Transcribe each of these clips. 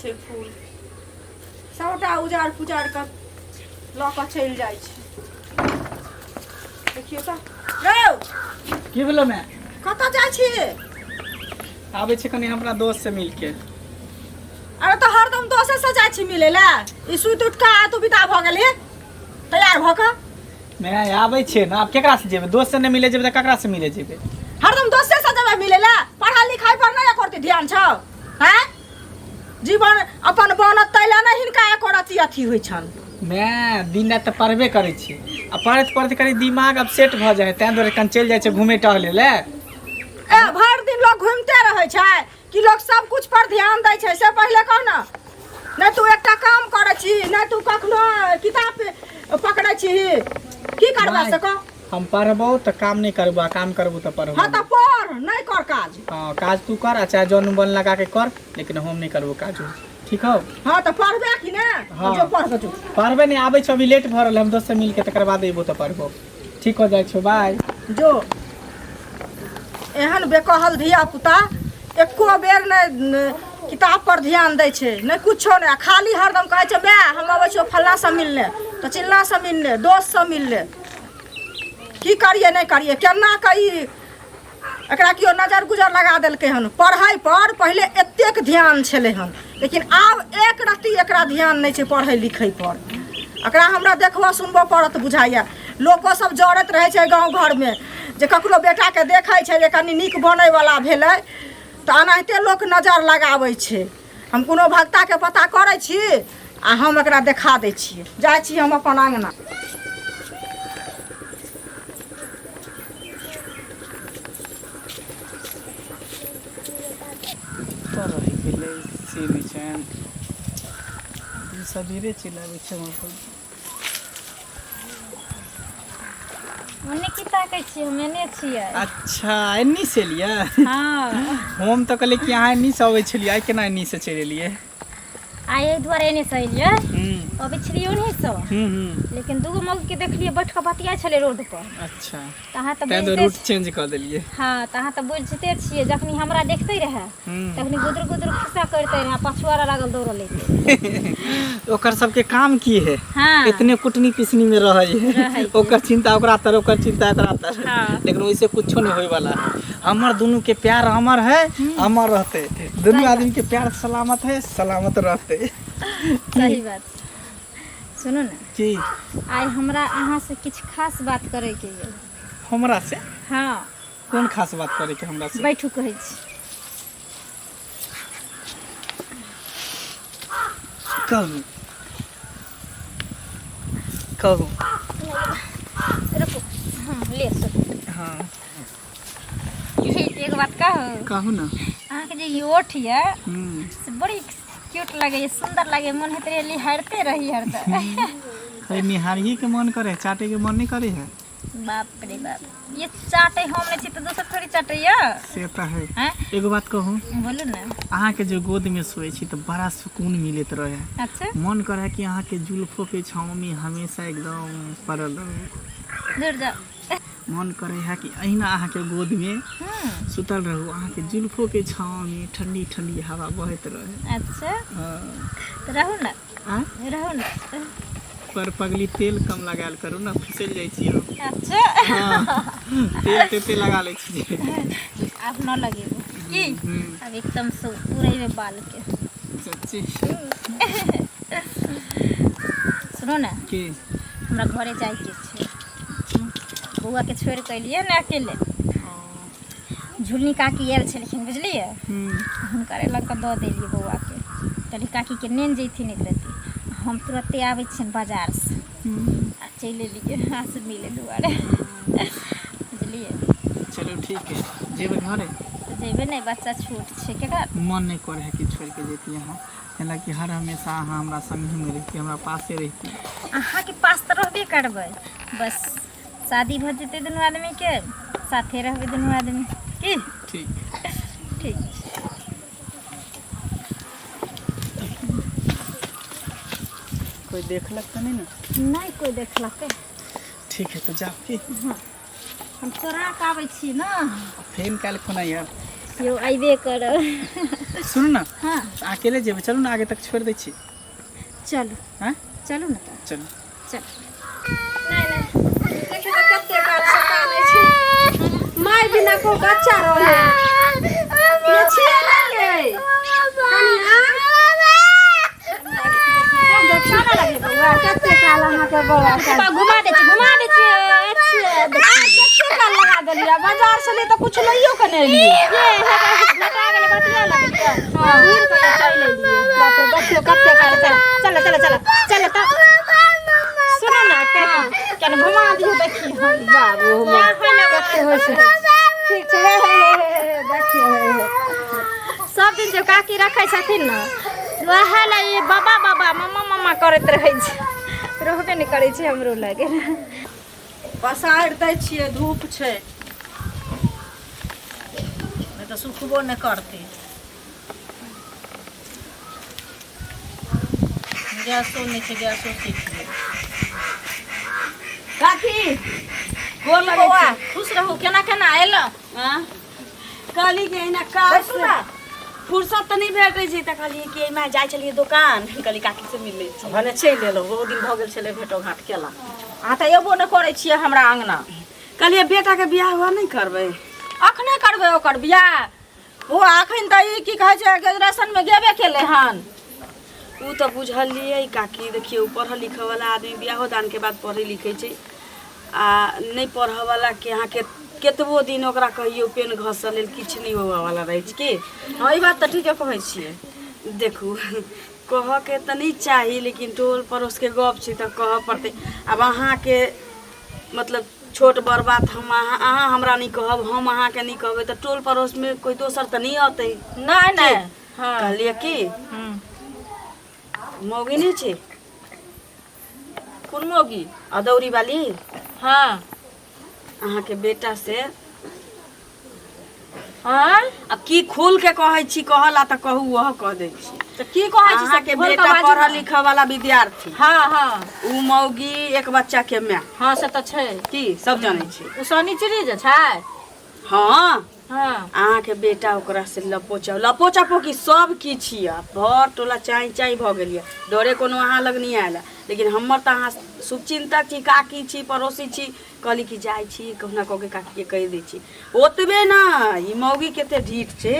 छै फूल सभटा उजाड़ पुजाड़ कऽ लऽ कऽ चलि जाइ छै देखियौ तऽ रौ की भेलो मैं कतऽ जाइ छी आबै छै कनि हमरा दोस्त से मिलके अरे तऽ हरदम दोसे से जाइ छी मिलै लए ई सुति उठि कऽ आ तू विदा भऽ गेलही तैयार भऽ कऽ मैं आबै छै ने आब केकरा से जेबै दोस्त से नहि मिले जेबै तऽ ककरा से मिले जेबै हरदम दोसे से जेबै मिलै लए पढ़ाइ लिखाइ पर नहि एको रत्ती ध्यान छौ आँय जीवन अपन बनत ताहि लए नहि हिनका एको रत्ती अथी होइ छनि मैं दिन राति तऽ पढ़बे करै छी आ पढ़ैत पढ़ैत कनि दिमाग अपसेट भऽ जाइ है ताहि दुआरे कनि चलि जाइ छै घुमै टहलै लए ए भरि दिन लोक घुमिते रहै छै कि लोक सब कुछ पर ध्यान दै छै से पहिले कह ने नहि तू एकटा काम करै छी नहि तू कखनो किताब पकड़ै छी की करबै से कह हम पढ़बौ तऽ काम नहि करबो आ काम करबो तऽ पढ़बो हाँ तऽ पढ़ नहि कर काज हाँ काज तू कर आ चाहे जन बन लगा के कर लेकिन हम नहि करबो काज ठीक हौ हाँ तऽ पढ़बे कि ने हाँ। जो पढ़ जो पढ़बे नहि आबै छौ अभी लेट भऽ रहल है, हम दोस्त से मिलके तकर बाद अयबो तऽ पढ़बो ठीक हो जाइ छौ बाय जो एहन बेकहल धिया पुता एको बेर नहि किताब पर ध्यान दै छै नहि कुछो नहि आ खाली हरदम कहै छै माय हम अबै छियौ फल्लाँसँ मिलने तऽ चिल्लाँसँ मिलने दोस्तसँ मिलने की करियै नहि करियै केना कऽ ई एकरा केओ नजर गुजर लगा देलकै हन पढ़ाइ पर पहिले एतेक ध्यान छलै हन लेकिन आब एक रत्ती एकरा ध्यान नहि छै पढ़ै लिखै पर एकरा हमरा देखबऽ सुनबऽ पड़त बुझाइए लोको सब जरैत रहै छै गाँव घरमे जे ककरो बेटाके देखै छै जे कनि नीक बनैवला भेलै तऽ एनाहिते लोक नजर लगाबै छै हम कोनो भक्ताके पता करै छी आ हम एकरा देखा दै छियै जाइ छी हम अपन अङ्गना कतऽ रहि गेलै से नहि चैन सबेरे चलि आबै छै हमर ओने की ताकै छियै हम एने छियै अच्छा एन्नी से एलियै हँ हम तऽ कहलियै कि अहाँ एन्नी से अबै छलियै आइ केना एन्नी से चलि एलियै आइ एहि दुआरे एने से एलियै अबै छलियै ओन्ही से लेकिन दूगो मौगी के देखलियै बैठ कऽ बतियाइ छलै रोड पर अच्छा तऽ अहाँ तऽ तैं बुझिते रूट चेंज कऽ देलियै हँ तऽ अहाँ तऽ बुझिते छियै जखनी हमरा देखते रहए तखनी गुदुर गुदुर खिस्सा करिते रहए पछुआरा लागल दौड़ल अइते ओकर सबके काम की है हँ इतने कुटनी पिसनी में रहै है रहै छै। ओकर चिंता ओकरा तर ओकर चिंता ओकरा तर हाँ। लेकिन ओइसे कुछो नहीं होय वाला है हमर दुनू के प्यार अमर है अमर रहते दुनू आदमी के प्यार सलामत है सलामत रहते सही बात सुनू ने की आइ हमरा अहाँसँ किछु खास बात करैके यऽ हमरा से हँ कोन खास बात करे के हमरा से बैठू कहै छी कहू कहू रुकू हाँ ले सुनू हाँ एक बात कहू कहू ना अहाँके जे ई ओठ यऽ से बड़ी क्यूट लगैए सुन्दर लगैए मन होइत रहै निहारिते रही हरदम है निहारिये के मन करे चाटे के मन नहीं करे है बाप रे बाप ये चाटे हम नहि छी तऽ दोसर थोड़ी चाटैया से तऽ है हैं एगो बात कहू बोलू ने अहाँके जो गोद में सोए छी तऽ बड़ा सुकून मिलैत रहे अच्छा मन करे है कि अहाँके जुल्फो के छाँव में हमेशा एकदम पड़ल रहू दूर जाओ मन करे है कि अहिना अहाँके गोद में सुतल रहू अहाँके जुल्फो के छाँव में ठंडी ठंडी हवा बहैत रहे अच्छा हाँ। तऽ रहू ने आँय? रहू ने पर पगली तेल कम लगायल करू ने फिसल जाइ छी हम। अच्छा हाँ, तेल तेते लगा लै छी आब न लगेबो की आब एकदम से उड़ेबे बाल के सच्ची सुनू ने की हमरा घरे जाइके छै बौआ के छोड़ि कऽ एलियै ने अकेले झुलनी काकी आयल छलखिन बुझलियै हुनकर लग कऽ दऽ देलियै बौआके कहलियै काकीके नेन जैथिन एक रत्ती हम तुरत्ते आबै छियनि बाजारसँ आ चलि एलियै अहाँसँ मिलै दुआरे बुझलियै चलू ठीक है जेबै घरे तऽ जेबै नहि बच्चा छोट छै केकरा मन नहि करे है कि छोड़ि के जैती अहाँ हालाँकि हर हमेशा अहाँ हमरा संगमे रहिती हमरा पासे रहिती अहाँके पास तऽ रहबे करबै बस शादी भऽ जेतै दुनू आदमीके साथे रहबै दुनू आदमी की ठीक ठीक कोई देखलक तऽ नहि ने नहि कोइ देखलकै ठीक है तऽ जाउ की हम तोरा कऽ आबै छी ने फेन काल्हि खुना आयब देखियौ अयबे करब। सुनू ने। हँ। अकेले जेबै, चलू ने आगे तक छोड़ि दै छी। चलू। हँ। चलू ने तऽ। चलू। चल। देखियौ तऽ कते काल से कानै छै। माय बिना को बच्चा रहे ये छियै ने गे। कनिया देखियौ ने लगे बौआ कते काल अहाँके बौआ पापा घुमा दै छी, घुमा दै छी। अच्छा। कते काल लगा देलियै बाजार से ले तऽ कुछ लइयो के नहि एलियै। ये भेटा गेलै, बतिया लगलियै, घुरि कऽ चलि एलियै। बाप रे, देखियौ कते काल। चल चल चल चल। तऽ सुनू ने, कनि घुमा दियौ, देखियौ। बाबू हमर कते होइ छै। ठीक छै, हे हे हे हे हे, देखियौ, हे हे। सब दिन जे काकी रखै छथिन ने, वएह लए ई बाबा बाबा मम्मा मम्मा करैत रहै छै, रहबे नहि करै छै हमरो लगे। पसारि दै छियै, धूप छै, नहि तऽ सुखबो नहि करतै। गैसो नहि छै, गैसो सुखि गेल। काकी, गोर लगै बौआ छी। खुश रहू। केना केना एलहुँ? आँ? कहली कि अहिना काज बैसू से ने। फुर्सत तऽ नहि भेटै छै, तऽ कहलियै कि एहिमे जाइ छलियै दोकान, कहली काकी से मिल लै छी। भने चलि एलहुँ, बहुत दिन भऽ गेल छलै भेटो घाट केला। अहाँ तऽ एबो नहि करै छियै हमरा अङ्गना। कहलियै बेटाके बियाह हुआ नहि करबै? अखने करबै ओकर बियाह? ओ अखन तऽ ई की कहै छै ग्रेजुएशनमे गेबे केलै हन। ओ तऽ बुझलियै काकी। देखियौ, पढ़ल लिखयवला आदमी बियाहो दानके बाद पढ़ै लिखै छै, आ नहि पढ़यवलाके अहाँके कतबो दिन ओकरा कहियौ पेन घसऽ लेल, किछु नहि होबऽवला रहै छै की। हँ, ई बात तऽ ठीके कहै छियै। देखू, कहऽके तऽ नहि चाही, लेकिन टोल पड़ोसके गप छै तऽ कहऽ पड़तै। आब अहाँके मतलब छोट बड़ बात हम अहाँ हमरा नहि कहब, हम अहाँके नहि कहबै, तऽ टोल पड़ोसमे कोइ दोसर तऽ नहि अतै? नहि नहि, हँ। कहलियै की मौगी नहि छै? कोन मौगी? अदौरी वाली। हँ। अहाँके बेटा से। आँय? आब की खोल के कहै छी, कहला तऽ कहू, वह कह दै छी। तऽ की कहै छी से अहाँके खोलि कऽ बेटा बाजू पढ़ऽ ने। लिखऽ वाला विद्यार्थी। हँ हँ। उ मौगी एक बच्चा के माय। हँ, से तऽ छै। की सब जानै छी। ओ शनिचरी जे छै? हँ। हँ। अहाँके बेटा ओकरा से लपो चापो की सब किछु यऽ, भर टोला चाँइ चाँइ भऽ गेल यऽ। डरे कोनो अहाँ लग नहि आयल, लेकिन हमर तऽ अहाँ शुभचिंतक छी काकी, छी पड़ोसी छी। कहली कि जाइ छी कहुना कऽ के काकीके कहि दै छी। ओतबे ने, ई मौगी कते ढीठ छै,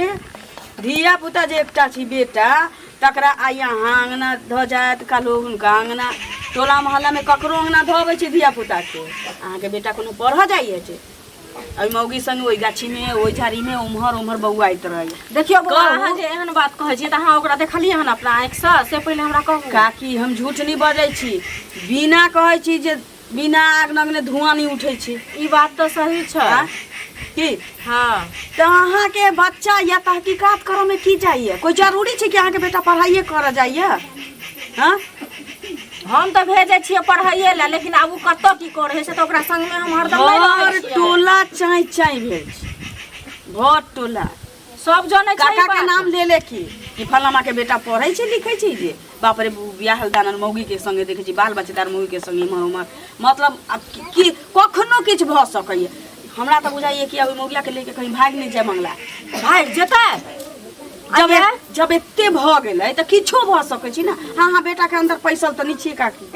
धिया पुता जे एकटा छी बेटा, तकरा आइ अहाँ अङ्गना धऽ जायत, काल्हि हुनका अङ्गना, टोला मोहल्लामे ककरो अङ्गना धऽ अबै छै धिया पुताके। अहाँके बेटा कोनो पढ़ऽ जाइए छै? एहि मौगी संग ओहि गाछीमे, ओहि झाड़ीमे, उम्हर उम्हर बौआइत रहैए। देखियौ बौआ, कहू। अहाँ जे एहन बात कहै छियै तऽ अहाँ ओकरा देखलियै हन अपना आँखिसँ, से पहिले हमरा कहू। काकी, हम झूठ नहि बजै छी। बिना कहै छी जे बिना आग लगने धुआँ नहि उठै छै। ई बात तऽ सही छै। आँय? की? हँ। तऽ अहाँके बच्चा या तहकीकात करऽमे की जाइए? कोइ जरूरी छै कि अहाँके बेटा पढ़ाइए करऽ जाइए? हँ। हम तऽ भेजै छियै पढ़ाइए लए, लेकिन आब ओ कतऽ की करै है से तऽ ओकरा संगमे हम हरदम नहि रहै भर छियै। टोला चाँइ चाँइ भेल छै, भर टोला सब जनै छै ई काका के बात। नाम ले ले की कि फलामा के बेटा पढ़ै छै लिखै छै, जे बाप रे, बियाहल दानल मौगी के संगे देखै छी, बाल बच्चेदार मौगी के संगे इम्हर उम्हर। मतलब आब की कखनो किछु भऽ सकैए। हमरा तऽ बुझाइए कि आब ओहि मौगिया के लेके कहीं भागि नहि जाय मंगला। भागि जेतै? जब जब एते भऽ गेलै तऽ किछो भऽ सकै छै ने। हँ हँ, बेटा के अंदर पैसल तऽ नहि छियै काकी?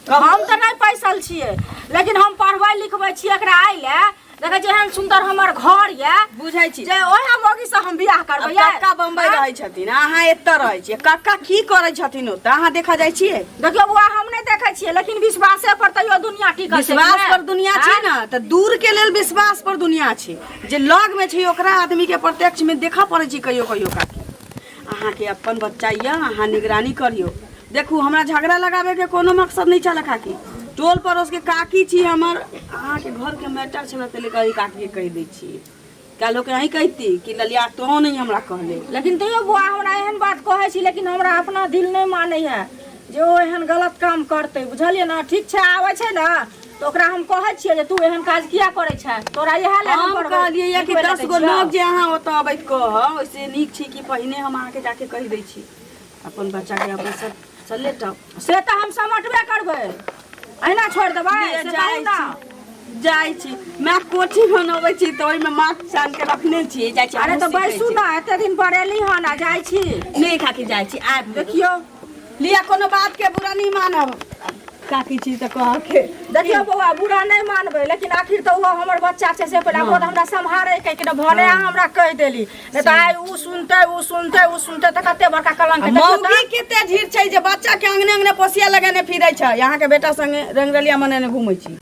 हम तऽ नहि पैसल छियै, लेकिन हम पढ़बै लिखबै छियै एकरा। आइ लए देखै छियै एहन सुन्दर हमर घर यऽ। बुझै छी जे ओएह मौगी से हम बियाह करबै आब कक्का बम्बई रहै छथिन, अहाँ एतऽ रहै छियै। कक्का की करै छथिन ओतऽ, अहाँ देखऽ जाइ छियै? देखियौ बौआ, हम नहि देखै छियै, लेकिन विश्वासे पर तैयो दुनिया टिकल छै कि विश्वास नहि? पर दुनिया छै ने, तऽ दूर के लेल विश्वास पर दुनिया छै, जे लग में छै ओकरा आदमी के प्रत्यक्ष में देखऽ पड़ै छै कहियो कहियो। काकी, अहाँके अपन बच्चा यऽ, अहाँ निगरानी करियौ। देखू, हमरा झगड़ा लगाबे के कोनो मकसद नहीं छलै काकी। टोल पड़ोस के काकी छी हमर, अहाँके घर के मैटर छलै, तऽ लेकर काकी के कहि दै छी। काल्हि के अहीं कहिती कि ललिया तोहूँ नहीं हमरा कहले। लेकिन तैयो बौआ, हमरा एहन बात कहै छी, लेकिन हमरा अपना दिल नहि मानै है जे ओ एहन गलत काम करतै, बुझलियै ने? ठीक छै, आबै छै ने तऽ ओकरा हम कहै छियै जे तू एहन काज किया करै छै, तोरा इएह लए हम पढ़बै कहलियै कि लिखबै लए 10 दै गो छियौ। लोग जे अहाँ ओतऽ अबैत कह, ओहिसे नीक छी कि पहिने हम अहाँके जाके कहि दै छी। अपन बच्चाके अपन सब सलेटब। से तऽ हम समटबे करबै, अहिना छोड़ि देबै लिए से जाइ कहू ने। छी। जाइ छी माय कोठी बनबै छी तऽ ओहिमे माछ सान के रखने छी जाइ छी अरे हमहूँ तऽ सीखै बैसू छी। ने एते दिन पर एली हन आ जाइ छी नहि काकी जाइ छी आबि देखियौ लिअ कोनो बात के बुरा नहि मानब काकी छी तऽ कह के देखियौ बौआ बुरा नहि मानबै लेकिन आखिर तऽ ओहो हमर बच्चा छै से पहिले ओहो तऽ हमरा सम्हारे के कि भने अहाँ हमरा कहि देली नहि तऽ आइ उ सुनतै उ सुनतै उ सुनतै तऽ कते बड़का कलंक आ देखियौ तऽ। मौगी कते झीर छै जे बच्चा के अंगने अंगने पोसिया लगेने फिरै छै अहाँ के बेटा संगे रंगरलिया मनेने घूमै छी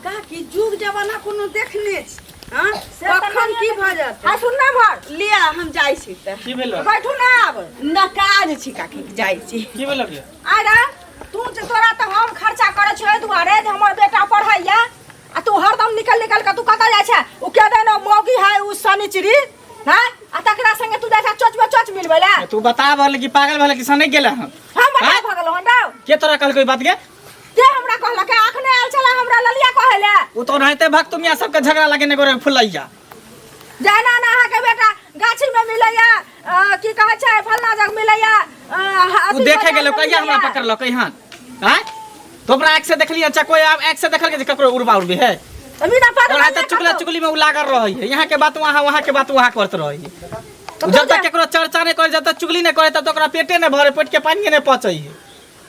काकी जुग जमाना कोनो देखने छी हाँ? से तऽ कखन की नहिये भऽ जायत आ सुन ना भर लिअ हम जाइ छी तऽ की भेलो बैठू ना आब न काज छी काकी जाइ छी की भेलो गे आइ रे तू जे तोरा तऽ हम खर्चा करै छियै एहि दुआरे जे हमर बेटा पढ़ैया आ तू हरदम निकल निकल के तू कतऽ जाइ छै उ के देनो मौगी है उ शनिचरी हैं आ तकरा संगे तू जाइ छै चोच में चोच मिलबै ले तू बता भल कि पागल भल कि सनक गेला हन हम बता आँय? भऽ गेलहुँ हन रौ के तोरा कहलको ई बात के के हमरा कहलक अखने आयल छला हमरा ललिया कहै ले उ तो ओनाहिते भक्त मियां सबके झगड़ा लगेने गोरे फुलैया जहिना ने अहाँके बेटा गाछी में मिलैया की कहै छै फलना जग मिलैया उ अथी देखे बाजार गेलो में कहिया हमरा मिलैया। पकड़लक हन आँय तो हमरा आँख से देखली अच्छा कोई आब आँख से देखल के जे ककरो उड़बा उड़बी है तऽ बिना पता और हाथ चुगला चुगली में उ लागल रहै है यहाँ के बात वहाँ वहाँ के बात वहाँ करत रहै है जब तक केकरो चर्चा नहीं करे जब तक चुगली नहीं करे तब तक ओकरा पेटे नहीं भरे पेट के पानी नहीं पचै है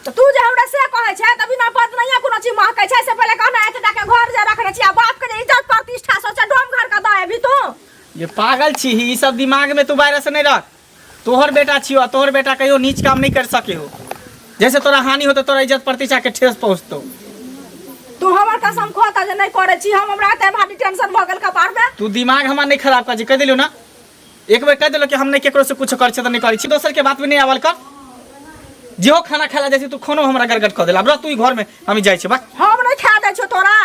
तऽ तू जे हमरा से कहै छै तऽ बिना पत नहीं कोनो चीज महकै छै से पहिले कहना एतेटा के घर जे रखने छी आ बाप के जे इज्जत प्रतिष्ठा सोचे डोम घर के दऽ अबी तू ये पागल छी ई सब दिमाग में तू वायरस नहीं रख तोहर बेटा छियो आ तोहर बेटा कहियो नीच काम नहीं कर सके हो जैसे तोरा हानि होतो तोरा इज्जत प्रतिष्ठा के ठेस पहुंचतो तू हमर कसम खोता जे नहीं करै छी हम हमरा एते भारी टेंशन भऽ गेल कपार में तू दिमाग हमार नहीं खराब कर कह दिलो ना एक बेर कह दिलो कि हम नहीं केकरो से कुछ कर छी तो नहीं करै छी दोसर के बात में नहीं आवल कर जेहो खाना खाला जाइ छी तू खानो हमरा गड़गड़ कऽ देला अब रह तू ई घर में हम जाइ छी बा हम नहीं खा दै छियौ तोरा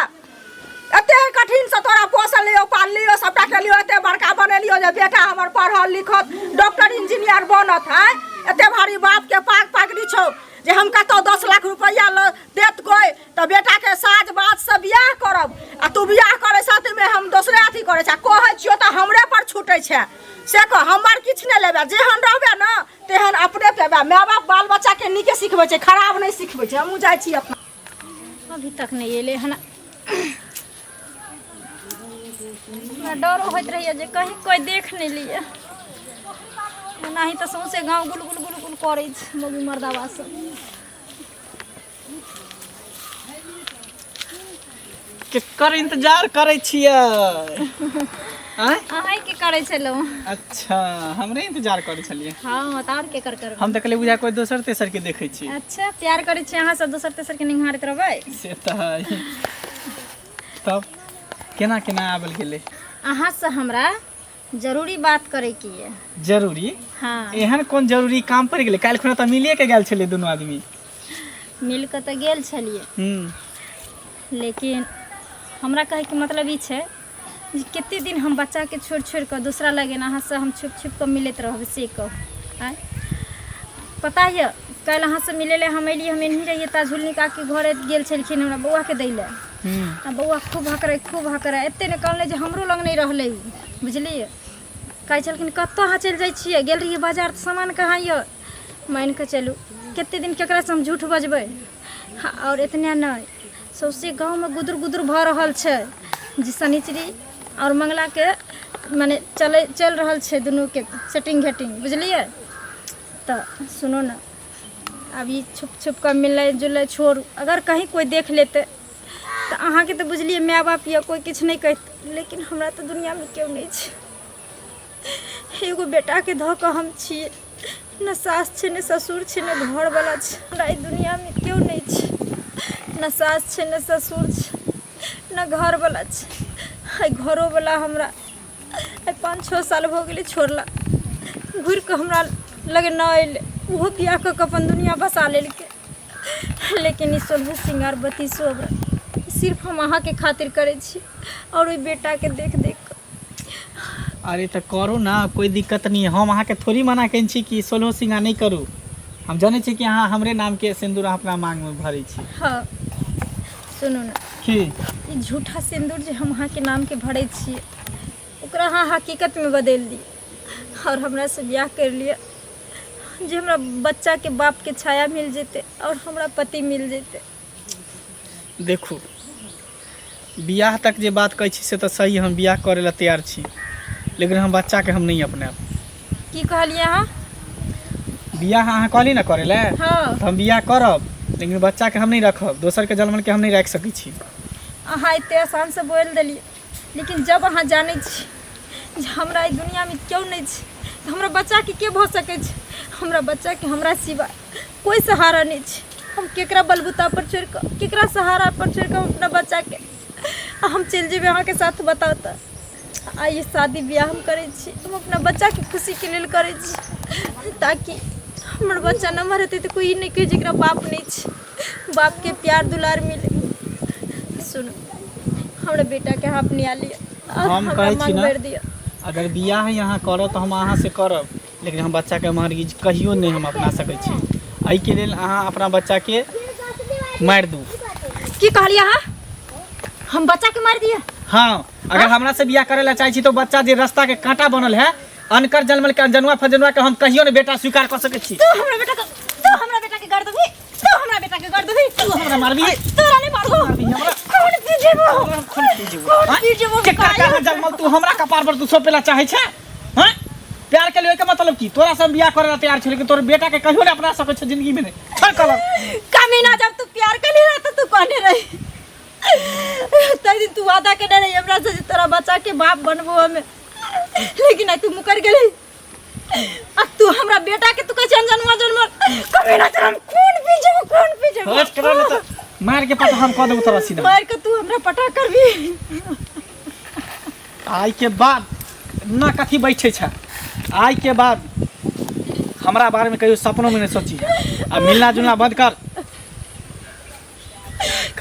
एते कठिन से तोरा पोसलियो पाललियो सबटा केलियो एते बड़का बनेलियो जे बेटा हमर पढ़ल लिखत डॉक्टर इंजीनियर बनत है एते भारी बाप के पाग पागड़ी छौ जे हम कतौ 10 लाख रुपया ल देत कोई तऽ बेटा के साज बाज से बियाह करब आ तू बियाह करे साथ में हम दोसरे अथी करे छै कहै छियो तऽ हमरे पर छूटे छै से कह हमर किछु नहि लेबे जेहन रहबे ने तेहन अपने पेबे माय बाप बाल बच्चा के नीके सिखबै छै खराब नहि सिखबै छै हमहूँ जाइ छी अपना अभी तक नहि एलै हन हमरा डरो होइत रहैए जे कहीं कोइ देख नहि लिए ओनाही तऽ सौँसे गाँव गुल गुल गुल गुल करै छै मौगी मर्दाबा सब केकर इंतजार करै छियै आँय अहाँ के करै छलहुँ अच्छा हमरे इंतजार करै छलियै हँ तऽ आओर केकर करबै हम तऽ कहलियै बुझा कोई दोसर तेसर के देखै छी अच्छा प्यार करै छियै अहाँ सब दोसर तेसर के निहारैत रहबै से तऽ है तब केना केना आबल गेलै अहाँ से हमरा जरूरी बात करैके ये जरूरी हँ एहन कोन जरूरी काम पड़ि गेलै काल्हि खुना तऽ मिलिए के गेल छलियै दुनू आदमी मिल कऽ तऽ गेल छलियै लेकिन हमरा कहैके मतलब ई छै जे कते दिन हम बच्चाके छोड़ि छोड़ि कऽ दोसरा लग अहाँसँ हम छुपि छुपि कऽ मिलैत रहबै से कहू आँय पता यऽ काल्हि अहाँसँ मिलै लए हम एलियै हम एनही रहियै ता झुलनी काकी घरे गेल छलखिन हमरा बौआके दै लए आ बौआ खूब हकरै खूब हकरै एते ने कहलै जे हमरो लग नहि रहलै उ बुझलियै कहै छलखिन कतऽ अहाँ चलि जाइ छियै गेल रहियै बाजार तऽ सामान कहाँ यऽ मानि कऽ चलू कते दिन केकरासँ हम झूठ बजबै आओर एतने नहि सौँसे गाँवमे गुदुर गुदुर भऽ रहल छै जे शनिचरी आओर मंगलाके मने चलै चलि रहल छै दुनूके सेटिंग घेटिंग बुझलियै तऽ सुनू ने आब ई छुप छुप कऽ मिलनाइ जुलनाइ छोड़ू अगर कहीं कोइ देख लेतै तऽ अहाँके तऽ बुझलियै माय बाप यऽ कोइ किछु नहि कहत लेकिन हमरा तऽ दुनिआँमे केओ नहि छै एगो बेटाके धऽ कऽ हम छियै ने सास छै ने ससुर छै ने घरवला छै हमरा एहि दुनिआँमे केओ नहि छै ने सास छै ने ससुर छै ने घरवला छै एहि घरोवला हमरा आइ 5-6 साल भऽ गेलै छोड़ला घुरि कऽ हमरा लग नहि अयलै ओहो बियाह कऽ कऽ अपन दुनिआँ बसा लेलकै लेकिन ई सोलहो श्रृंगार बत्तीसो व्रत सिर्फ हम अहाँके खातिर करै छी आओर ओहि बेटाके देख देख कऽ अरे तऽ करू ना कोई दिक्कत नहीं हम अहाँके थोड़ी मना केने छी कि सोलहो सिंगार नहि करू हम जनै छी कि अहाँ हमरे नामके सिन्दूर अहाँ अपना मांगमे भरै छी हँ सुनू ने की ई झूठा सिन्दूर जे हम अहाँके नामके भरै छियै ओकरा अहाँ हकीकतमे बदलि दिअ आओर हमरासँ बियाह करि लिअ जे हमरा बच्चाके बापके छाया मिल जेतै आओर हमरा पति मिल जेतै देखू बियाह तक जे बात कहै छी से तऽ सही हम बियाह करै लए तैयार छी लेकिन हम बच्चाके हम नहि अपनायब की कहलियै अहाँ बियाह अहाँ कहली ने करै लए हँ तऽ हम बियाह करब लेकिन बच्चाके हम नहि रखब दोसरके जनमलके हम नहि राखि सकै छी अहाँ एते आसानसँ बोलि देलियै लेकिन जब अहाँ जानै छी जे हमरा एहि दुनिआँमे केओ नहि छै तऽ हमरा बच्चाके के भऽ सकै छै हमरा बच्चाके हमरा सिवा कोइ सहारा नहि छै हम केकरा बलबूता पर छोड़ि कऽ केकरा सहारा पर छोड़ि कऽ हम अपना बच्चाके आ हम चलि जेबै अहाँके साथ बताउ तऽ आ ई शादी बियाह हम करै छी हम अपना बच्चाके खुशीके लेल करै छी ताकि हमर बच्चा नमहर हेतै तऽ कोइ ई नहि कहै जे एकरा बाप नहि छै बापके प्यार दुलार मिले सुनू हमरा बेटाके अहाँ अपने लिअ हम हमरा कहै छी माँग ने भरि दिअ अगर बियाह अहाँ करब तऽ हम अहाँसँ करब लेकिन हम बच्चाके हम हरगिज कहियो नहि हम अपना सकै छी एहिके लेल अहाँ अपना बच्चाके मारि दू की कहलियै अहाँ हम बच्चाके मारि दिअ हाँ अगर हमरा से बियाह करे ला चाहे छी तो बच्चा जे रास्ता के कांटा बनल है अनकर जन्मल के अनजनुआ फजनुआ के हम कहियो ने बेटा स्वीकार कर सकै छी तू हमरा बेटा के तू हमरा बेटा के कर देबही तू हमरा बेटा के कर देबही तू हमरा मारबी तोरा नहीं मारबो हमरा खून पी जेबो खून पी जेबो खून हाँ? पी जेबो केकर कहाँ जन्मल तू हमरा कपार पर तू सौंपे ला चाहे छे हाँ प्यार के लिए के मतलब की तोरा से हम बियाह करे ला तैयार छी लेकिन तोर बेटा के कहियो ने अपना सकै छे जिंदगी में नहीं छोड़ कलम कमीना जब तू प्यार कली रहा तो तू कहने रही तै दिन तू वादा केने रही हमरा से जे तोरा बच्चा के बाप बनबो हमे लेकिन आइ तू मुकर गेली आ तू हमरा बेटा के तू कहै छै अनजनुआ जनमल कमीना तोरा हम खून पी जेबो खून पी जेबो हट करा ले तो मार के पटा हम कह देबो तोरा सीधा मार के तू हमरा पटा करबी आइ के बाद ना कथी बैठे छै आइ के बाद हमरा बारे में कहियो सपनों में नहीं सोची आ मिलना जुलना बंद कर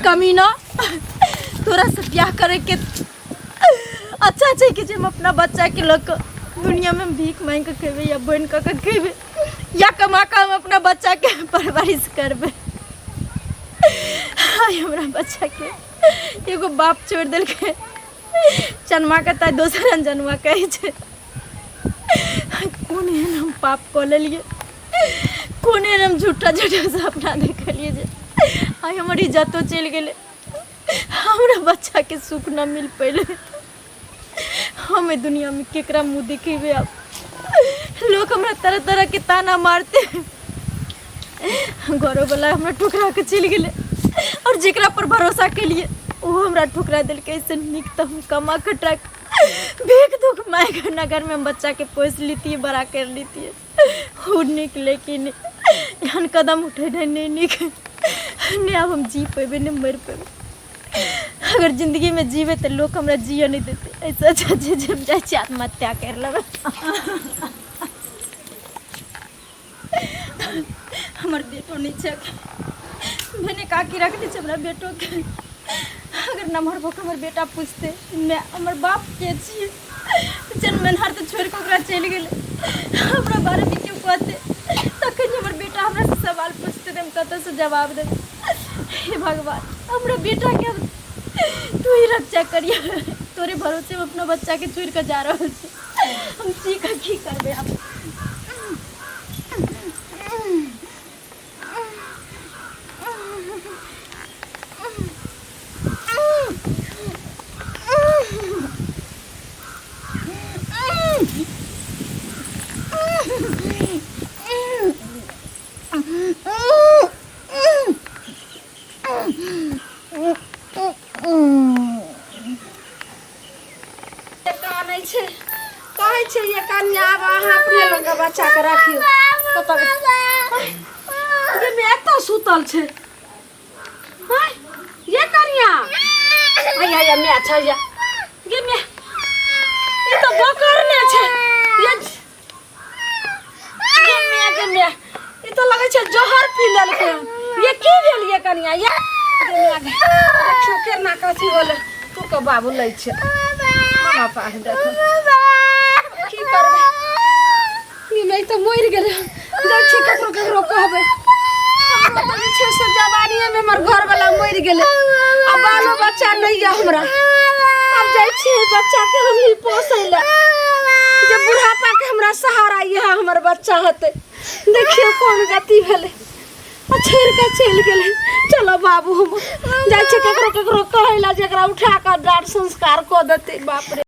कमीना तोरा से ब्याह करे के अच्छा छै कि जे हम अपना बच्चा के लऽ कऽ दुनिया में हम भीख मांगि कऽ खेबै या बनि कऽ के खेबै या कमा कऽ हम अपना बच्चा के परवरिश करबै आइ हमरा बच्चा के एगो बाप छोड़ि देलकै चनमा के तऽ दोसर अनजनुआ कहै छै कोन एहन हम पाप कऽ लेलियै कोन एहन हम झूठा झूठा सपना देखलियै जे आइ हमर इज्जतो चलि गेलै हमरा बच्चाके सुख न मिल पेलै हम एहि दुनियामे केकरा मुँह देखेबै आब लोक हमरा तरह तरह के ताना मारते घरोवला हमरा ठुकरा के चलि गेलै आओर जेकरा पर भरोसा केलियै ओहो हमरा ठुकरा देलकै ऐसे नीक तऽ हम कमा खटा भीख दुख मांगि कऽ नगरमे हम बच्चाके पोसि लितियै बड़ा करि लितियै ओ नीक लेकिन एहन कदम उठेनाइ नहि नीक नहि आब हम जी पेबै नहि मरि पेबै अगर जिन्दगीमे जीबै तऽ लोक हमरा जियऽ नहि देतै एहिसँ अच्छा छै जे हम जाइ छी आत्महत्या करि लेबै हमर बेटो नहि छै भने काकी रखने छै हमरा बेटोके अगर नमहर भऽ कऽ हमर बेटा पुछतै माय हमर बाप के छियै जनमेनहार तऽ छोड़ि कऽ ओकरा चलि गेलै हमरा बारेमे केओ कहतै तखन हमर बेटा हमरासँ सवाल पूछतै तऽ हम कतऽसँ जवाब देबै हे भगवान हमरा बेटाके हम तू ही रक्षा करिया तोरे भरोसे हम अपना बच्चाके छोड़ि कऽ जा रहल छी हम जी कऽ की करबै आब कानै छै कहै छै ये कन्या आब अहाँ अपने लग बच्चा के राखियौ कतऽ ये मे एतऽ सुतल छै हाय ये कन्या आय आय मे छै ये ये मे ई तऽ बकरने छै ये ये मे के मे ई तऽ लगै छै जहर पी लेलकै हन। ये की भेल ये कनिया ये ये मे के देखियौ केना कथी होलै तू के बाबू लै छै मामा पास देखो की करबै ई मे तऽ मरि गेलै जाइ छी ककरो ककरो कहबै हमरो तऽ जे छै से जवानिएमे हमर घरवला मरि गेलै आ बालो बच्चा नहि यऽ हमरा आब जाइ छियै बच्चाके हम ही पोसै लए जे बुढ़ापाके हमरा सहारा इएह हमर बच्चा हेतै देखियौ कोन गति भेलै आ छोड़ि कऽ चलि गेलै चलो बाबू। हम जाइ छियै केकरो केकरो कहै लए, जेकरा उठा कऽ डाँट संस्कार कऽ देतै। बाप रे।